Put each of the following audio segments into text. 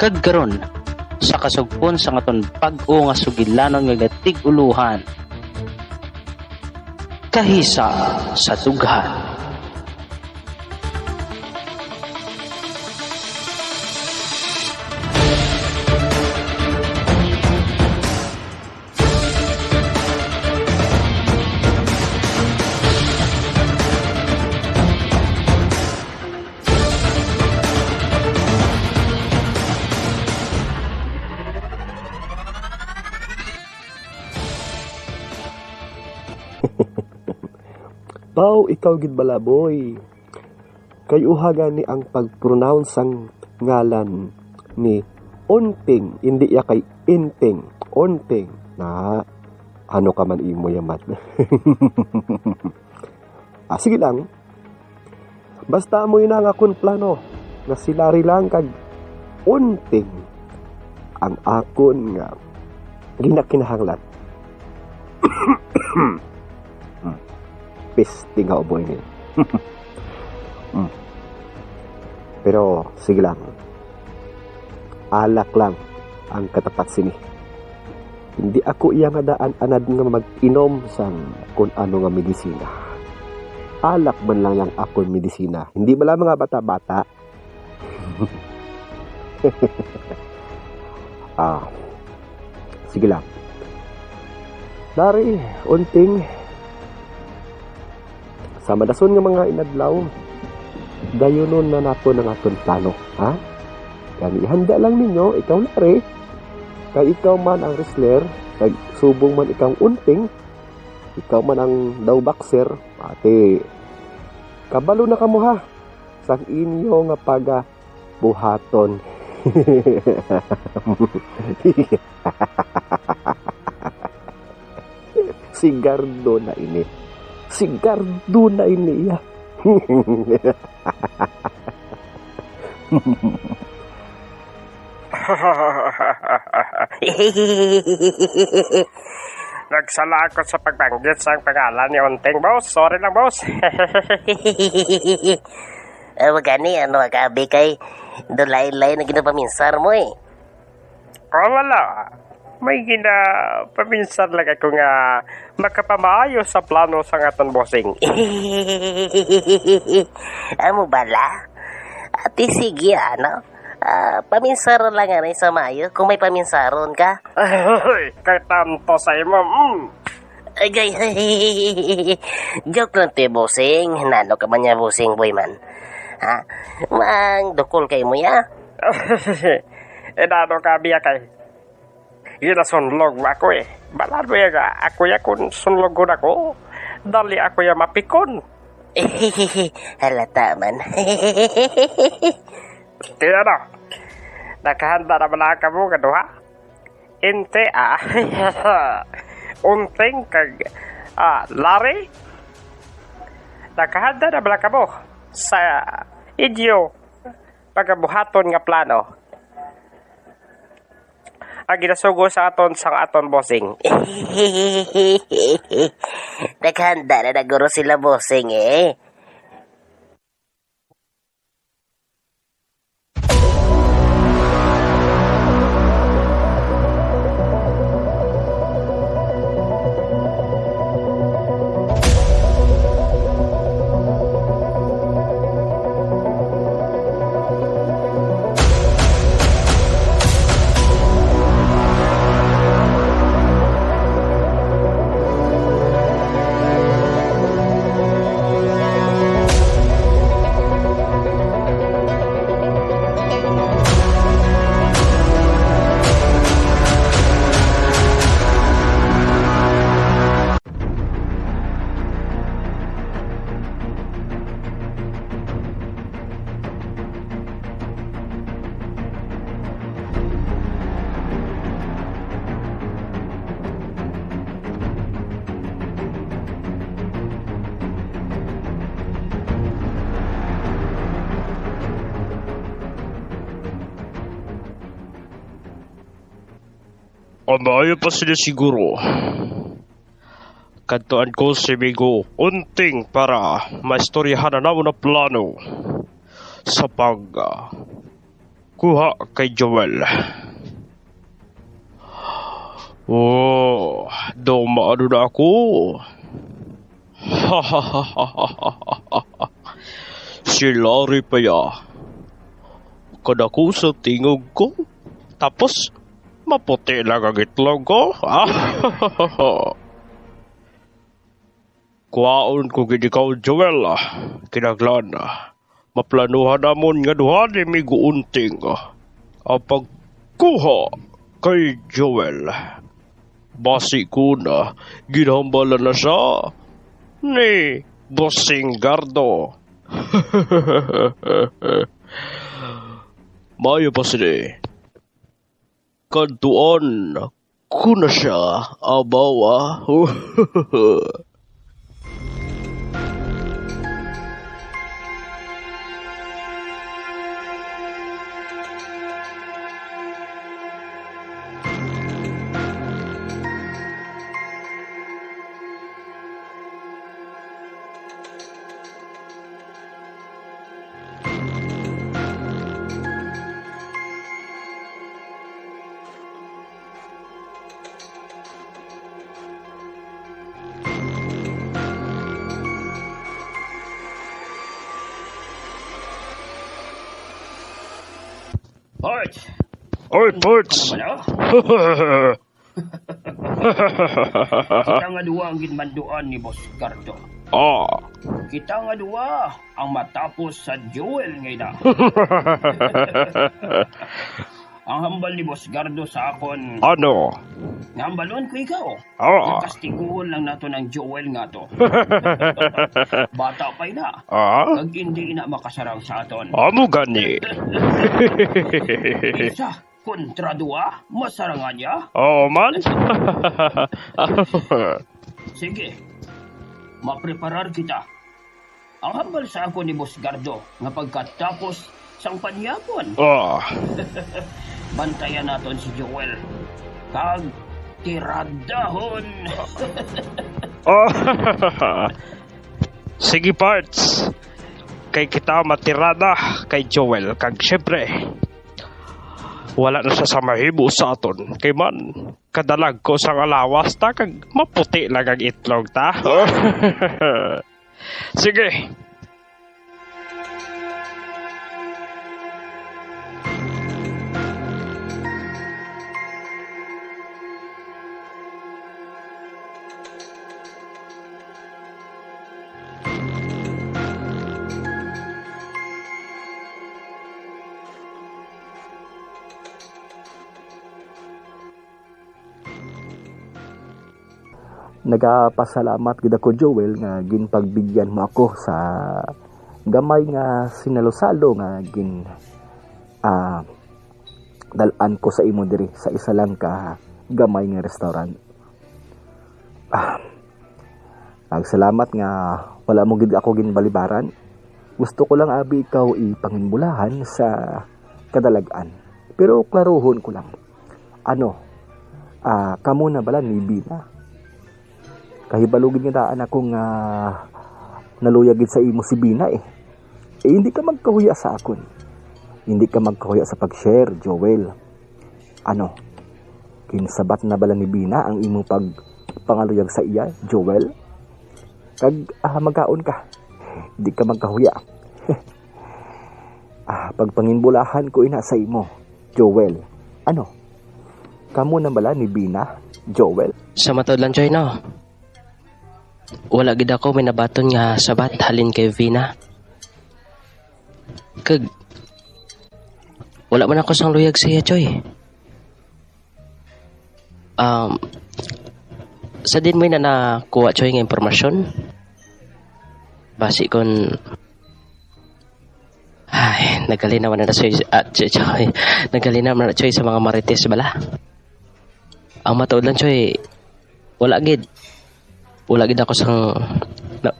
Kag karon sa kasugpon sa aton bag-o nga sugilanon nga tig-uluhan. Kahisa sa Dughan. Pau, ikaw gid bala, boy. Kay uha gani ang pag-pronounce ang ngalan ni Unting, hindi ya kay Inting, Unting. Na ano ka man imo yamat. Ah, sige lang. Basta amoy na ang akong plano na sila lang kag Unting ang akon nga ginakinahanglan. Peste nga ubo ini. Pero sige lang. Alak lang ang katapat sini. Hindi ako iya nga daan anad nga mag-inom sang kung ano nga medisina. Alak man lang yang akong medisina. Hindi bala mga bata-bata? Ah, sige lang. Dari, Unting, sa madason nga mga inadlaw, dayonon na nato ng aton plano, ha? Kani ihanda lang ninyo, ikaw Lari, kay ikaw man ang wrestler, kay subong man ikaw Unting, ikaw man ang daw boxer, ate, kabalo na kamo ha, sa inyo nga paga buhaton. Sigardo na ini. Sigardo na ini ya. Nagsala ako sa pagbanggit sa pangalan ni Unting, boss. Sorry lang, boss. Wag gani, ano, agabi kay do lain-lain na ginapaminsar mo eh. Oh, wala. May ginapaminsan lang ako nga makapamaayo sa plano sa aton bossing. Amo bala? Ate, sige, ano? Paminsaron lang anay sa mayo kung may paminsaron ka. Ay, kay tanto sa imo. Ay, gay, joke lang te, bossing. Nano ka man niya, bossing boy man. Ha? Mang, dukol kay mo ya. Eh, nano ka biya kay. Ginasunlog ako eh. Balado ya ka. Ako ya kung sunlogon ako. Dali ako ya mapikon. Halata man. Kaya na. Nakahanda na bala ka mo kaduha. Inte ah. Unting kag Lari. Nakahanda na bala ka mo sa inyo pagabuhaton nga plano. Ang ginasugo sa aton sang aton bossing. Naghanda na naguro sila bossing eh. Amayo pa sila siguro. Kadtuan ko si Migo Unting para maistoryahan na namo na plano sa pag pagkuha kay Joel. Oh, daw maano na ako. Si Larry pa ya. Kadako sa tingog ko. Tapos, maputi lang ang itlog ko. Kuhaon ko gid ikaw, Joel. Kinaglan. Maplanuhan namon nga duha ni miguunting. Ang pagkuha kay Joel. Basi ko na, ginhambalan na siya ni Bossing Gardo. Mayo pa sila. Kantuan ko na siya, abawa. Parts! Oy, Parts! Ano ba Kita nga duwa ang ginmanduan ni Boss Gardo. Kita nga duwa ang matapos sa Joel ngay na. Ang hambal ni Boss Gardo sa akon. Ano? Nga hambalon ko ikaw. Nakastiguhon lang nato ng Joel nga to. Bata pa ina. Kag hindi ina makasarang sa aton. Amo gani. Isa kontra duwa, masarangan niya. Oo man. Sige, mapreparar kita. Ang hambal sa ako ni Boss Gardo nga pagkatapos sang panyapon. Bantayan naton si Joel. Kag tiradahon. Sige, Parts. Kay kita matirada kay Joel. Kag syempre, wala na siya sa mahibo sa aton. Kay man, kadalag ko sa alawas ta, kag maputi lang ang itlog ta. Sige. Nagapasalamat gid ako, Joel, nga ginpagbigyan mo ako sa gamay nga sinalo-salo nga gin dalan ko sa imo diri sa isa lang ka gamay nga restaurant. Nagsalamat nga wala mo gid ako ginbalibaran. Gusto ko lang abi ikaw ipanginbulahan sa kadalagan. Pero klaruhon ko lang. Ano? Kamo na bala ni Bina? Kahibalugin nga daan ako nga naluyag gid sa imo si Bina eh. Hindi ka magkahuya sa akon. Hindi ka magkahuya sa pag-share, Joel. Ano? Kinsabat na bala ni Bina ang imong pagpangaluyag sa iya, Joel? Kag magkaon ka. Hindi ka magkahuya. Pagpanginbulahan ko ina sa imo, Joel. Ano? Kamo na bala ni Bina, Joel? Sa matod lang, Joy, no? Wala gid ako may nabaton nga sabat halin kay Vina. Kag wala man ako sang luyag sa iya, Choy. Sa din mo na nakuha, Choy, nga impormasyon? Basi kon ay, nagalinaw na na, Choy, Choy, nagalinaw na, Choy, sa mga marites bala. Ang matuod lang, Choy, wala gid. Wala gid ako sang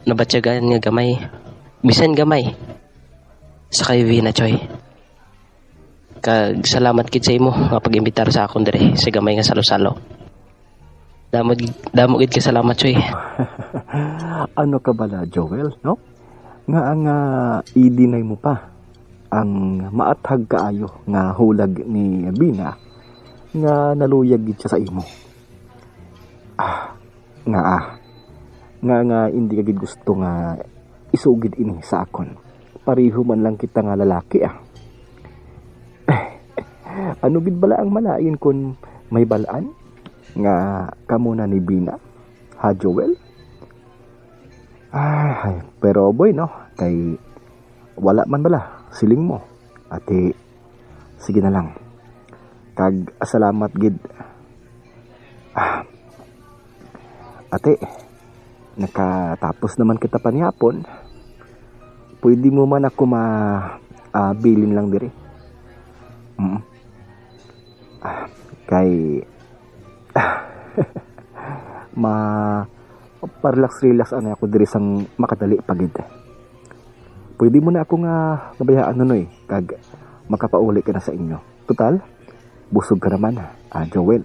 nabatyagan nga gamay. Bisan gamay. Sa kay Vina, Choy. Kag salamat gid sa imo nga pag-imbitar sa akon diri sa gamay nga salo-salo. Damo gid ka salamat, Choy. Ano ka bala, Joel, no? Nga ang i-deny mo pa. ang maathag kaayo nga hulag ni Bina nga naluyag gid siya sa imo. Nga nga hindi ka gid gusto nga isugid ini sa akon. Pareho man lang kita nga lalaki ah. Ano gid bala ang malain kun may balaan nga kamo na ni Bina, ha Joel? Ay, pero boy no, kay wala man bala siling mo. Ate, sige na lang. Kag salamat gid. Ate, nakatapos naman kita panihapon. Pwede mo man ako ma bilin lang diri. Kay ma parelax-relax ana ako diri sang makadali pagid. Pwede mo na ako nga mabayaan nunoy kag makapauli ka na sa inyo. Total, busog ka naman, Joel.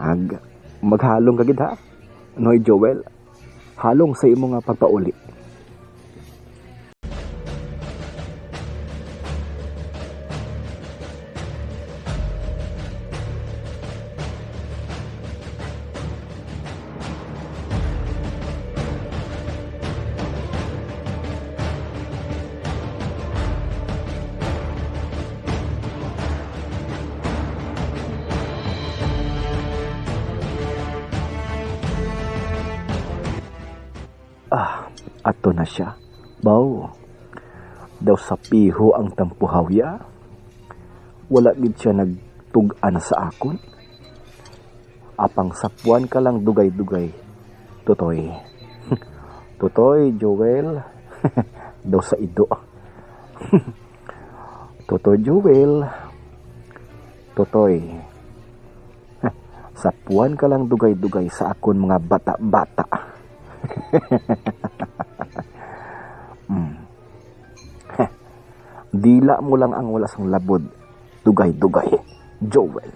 Ag maghalong ka gid ha. Noy Joel, halong sa imo nga pagpauli. Ato na siya. Baw, daw sa piho ang tampuhawya. Wala gid siya nagtug-an sa akon. Apang sapuan ka lang dugay-dugay. Totoy. Totoy, Joel. Daw sa ido. Totoy, Joel. Totoy. Sapuan ka lang dugay-dugay sa akon mga bata-bata. Dila mo lang ang wala sang labod. Dugay-dugay, Joel.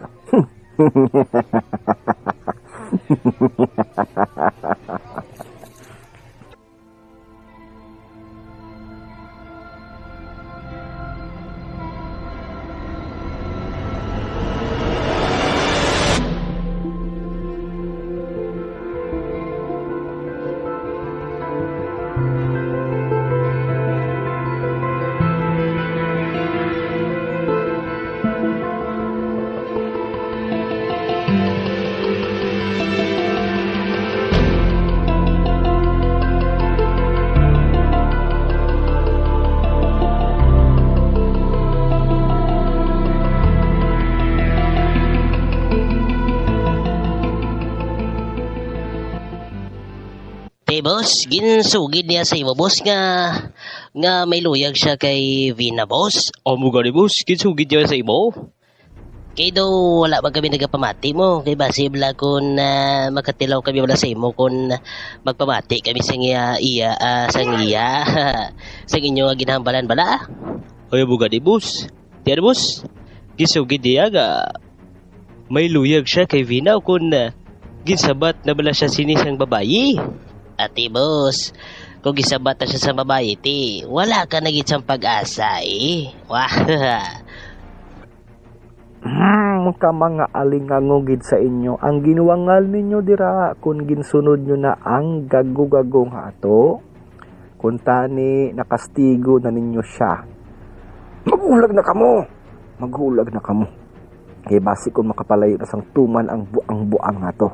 Te, boss, ginsugid niya sa imo, boss, nga may luyag siya kay Vina, boss. Amo gani, boss, ginsugid niya sa imo. Kay daw wala ba kami nagapamati mo? Kay basi bala kung makatilaw kami wala sa imo kung magpamati kami sa iya, iya sa iya sa inyo nga ginahambalan bala. Ay, amo gani, boss. Tiyan, boss, ginsugid niya nga may luyag siya kay Vina kung ginsabat na bala siya sinisang babayi. Ate, boss, kung gisabat na siya sa babae, ti, wala ka na gid sang pag-asa eh. Wah. Ka mga alingangugid sa inyo. Ang ginuwangal ninyo dira kung ginsunod nyo na ang gago-gagong ato, kung tani nakastigo na ninyo siya. Magulag na kamo! Magulag na kamo. Kaya basi kung makapalayo na sang tuman ang buang-buang ato.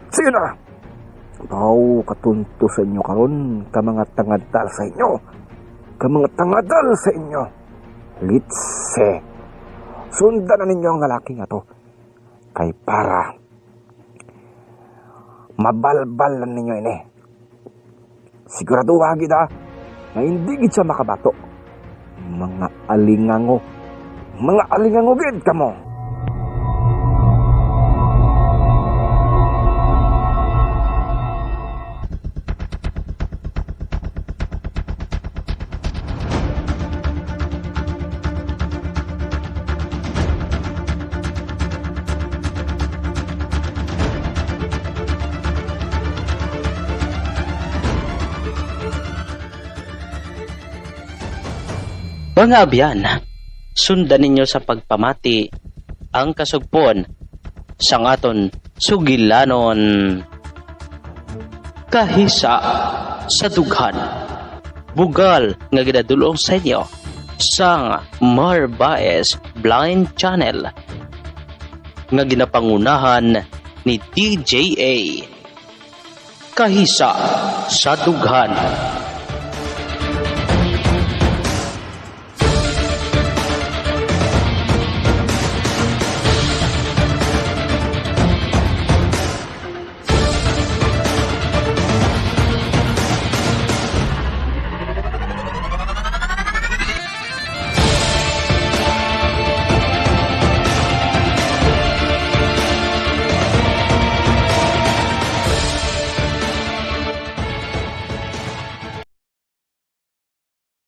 Sige na! Baw, katunto sa inyo karon, ka mga tangadal sa inyo. Ka mga tangadal sa inyo. Litse. Sundan na ninyo ang lalaki nga to. Kay para mabalbal na ninyo ini. Sigurado gid ha, na hindi gid siya makabato. Mga alingango. Mga alingango gid kamo. Mga abyan, sundan ninyo sa pagpamati ang kasugpon sang aton sugilanon, Kahisa sa Dughan. Bugal nga ginadulong sa inyo sang Marbaez Blind Channel nga ginapangunahan ni DJA. Kahisa sa Dughan.